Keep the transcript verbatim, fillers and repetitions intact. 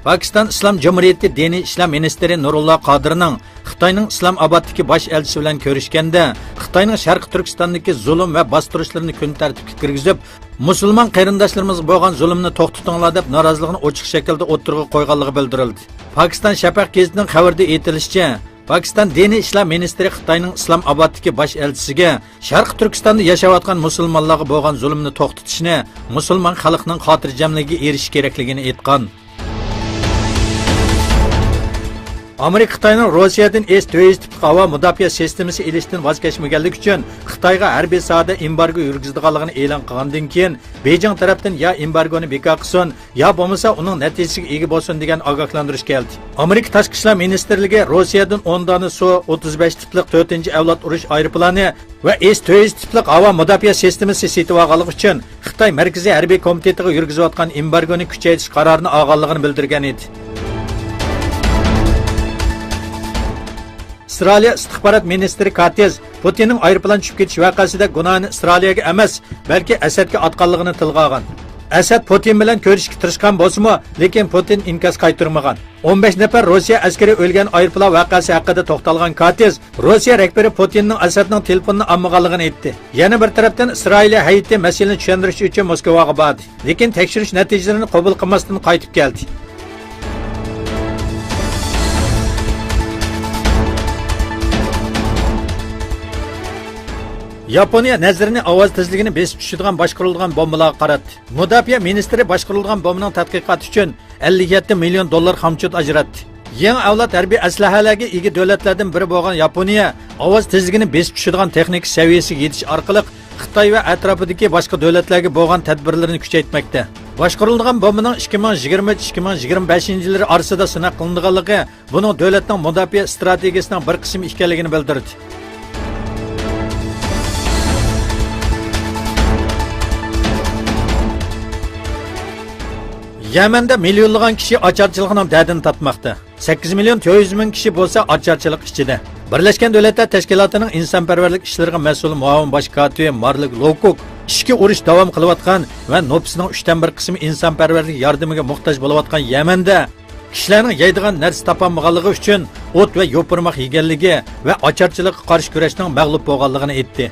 پاكىستان ئىسلام جۇمھۇرىيىتى دىنىي ئىشلار مىنىستىرى نۇرۇللا قادىرنىڭ خىتاينىڭ ئىسلام ئابادتىكى باش ئەلچىسى بىلەن كۆرۈشكەندە، خىتاينىڭ شەرقىي تۈركىستاندىكى زۇلۇم ۋە باستۇرۇشلىرىنى كۈن تەرتىپكە كىرگۈزۈپ، مۇسۇلمان قېرىنداشلىرىمىزغا بولغان زۇلۇمنى توختىتىڭلار دەپ نارازىلىقىنى ئوچۇق شەكىلدە ئوتتۇرىغا قويغانلىقى بىلدۈرۈلدى. پاكىستان شەپەق گېزىتىنىڭ خەۋىرىدە ئېيتىلىشىچە، پاكىستان دىنىي ئىشلار مىنىستىرى خىتاينىڭ ئىسلام ئابادتىكى باش ئەلچىسىگە شەرقىي تۈركىستاندا ياشاۋاتقان مۇسۇلمانلارغا بولغان زۇلۇمنى توختىتىشنى، مۇسۇلمان خەلقنىڭ خاتىرجەملىكىگە ئېرىشىش كېرەكلىكىنى ئېيتقان. ئامېرىكا خىتاينىڭ روسىيەدىن ئېس تۆت يۈز تىپلىق ھاۋا مۇداپىئە سىستېمىسى ئېلىشتىن ۋاز كەچمىگەنلىكى ئۈچۈن خىتايغا ھەربىي ساھەدە ئېمبارگو يۈرگۈزىدىغانلىقىنى ئېلان قىلغاندىن كېيىن، بېيجىڭ تەرەپتىن يا ئېمبارگونى بىكار قىلسۇن، يا بولمىسا ئۇنىڭ نەتىجىسىگە ئىگە بولسۇن دېگەن ئاگاھلاندۇرۇش كەلدى. ئامېرىكا تاشقى ئىشلار مىنىستىرلىكى روسىيەدىن ئون دانە سۇ ئوتتۇز بەش تىپلىق تۆتىنچى ئەۋلاد ئۇرۇش ئايروپىلانى ۋە ئېس تۆت يۈز تىپلىق ھاۋا مۇداپىئە سىستېمىسى سېتىۋالغانلىقى ئۈچۈن خىتاي مەركىزىي ھەربىي كومىتېتىغا يۈرگۈزۈۋاتقان ئېمبارگونى كۈچەيتىش قارارىنى ئالغانلىقىنى بىلدۈرگەن ئىدى. ئىسرائىلىيە ئىستىخبارات مىنىستىرى كاتىز پۇتىننىڭ ئايروپىلان چۈشۈپ كېتىش ۋەقەسىدە گۇناھنى ئىسرائىلىيەگە ئەمەس، بەلكى ئەسەدكە ئاتقانلىقىنى تىلغا ئالغان. ئەسەد پۇتىن بىلەن كۆرۈشۈشكە تىرىشقان بولسىمۇ، لېكىن پۇتىن ئىنكاس قايتۇرمىغان. ئون بەش نەپەر روسىيە ئەسكىرى ئۆلگەن ئايروپىلان ۋەقەسى ھەققىدە توختالغان كاتىز، روسىيە رەھبىرى پۇتىننىڭ ئەسەدنىڭ تېلېفوننى ئالمىغانلىقىنى ئېيتتى. يەنە بىر تەرەپتىن، ئىسرائىلىيە ھەيئىتى مەسىلىنى چۈشەندۈرۈش ئۈچۈن موسكۋاغا باردى. لېكىن تەكشۈرۈش نەتىجىلىرىنى قوبۇل قىلماستىن قايتىپ كەلدى. ياپونىيە نەزىرىنى ئاۋاز تېزلىكىنى بېسىپ چۈشىدىغان باشقۇرۇلىدىغان بومبىلارغا قاراتتى. مۇداپىئە مىنىستىرى باشقۇرۇلىدىغان بومبىنىڭ تەتقىقاتى ئۈچۈن ئەللىك يەتتە مىليون دوللار خامچوت ئاجراتتى. يېڭى ئەۋلاد ھەربىي ئەسلىھەلەرگە ئىگە دۆلەتلەردىن بىرى بولغان ياپونىيە ئاۋاز تېزلىكىنى بېسىپ چۈشىدىغان تېخنىكا سەۋىيەسىگە يېتىش ئارقىلىق خىتاي ۋە ئەتراپىدىكى باشقا دۆلەتلەرگە بولغان تەدبىرلىرىنى كۈچەيتمەكتە. باشقۇرۇلىدىغان بومبىنىڭ ئىككى مىڭ يىگىرمە ئۈچ، ئىككى مىڭ يىگىرمە بەشىنچى يىللىرى ئارىسىدا سىناق قىلىنىدىغانلىقى بۇنىڭ دۆلەتنىڭ مۇداپىئە ئىستراتېگىيىسىنىڭ بىر قىسمى ئىكەنلىكىنى بىلدۈردى. يەمەندە مىليونلىغان كىشى ئاچارچىلىقنىڭ دەردىنى تارتماقتا. سەككىز مىليون تۆت يۈز مىڭ كىشى بولسا ئاچارچىلىق ئىچىدە. بىرلەشكەن دۆلەتلەر تەشكىلاتىنىڭ ئىنسانپەرۋەرلىك ئىشلىرىغا مەسئۇل مۇئاۋىن باش كاتىپى مارلىك لوكۇك ئىچكى ئۇرۇش داۋام قىلىۋاتقان ۋە نوپۇسىنىڭ ئۈچتىن بىر قىسمى ئىنسانپەرۋەرلىك ياردىمىگە موھتاج بولۇۋاتقان يەمەندە كىشىلەرنىڭ يەيدىغان نەرسە تاپالمىغانلىقى ئۈچۈن ئوت ۋە يوپۇرماق يېگەنلىكى ۋە ئاچارچىلىققا قارشى كۈرەشنىڭ مەغلۇپ بولغانلىقىنى ئېيتتى.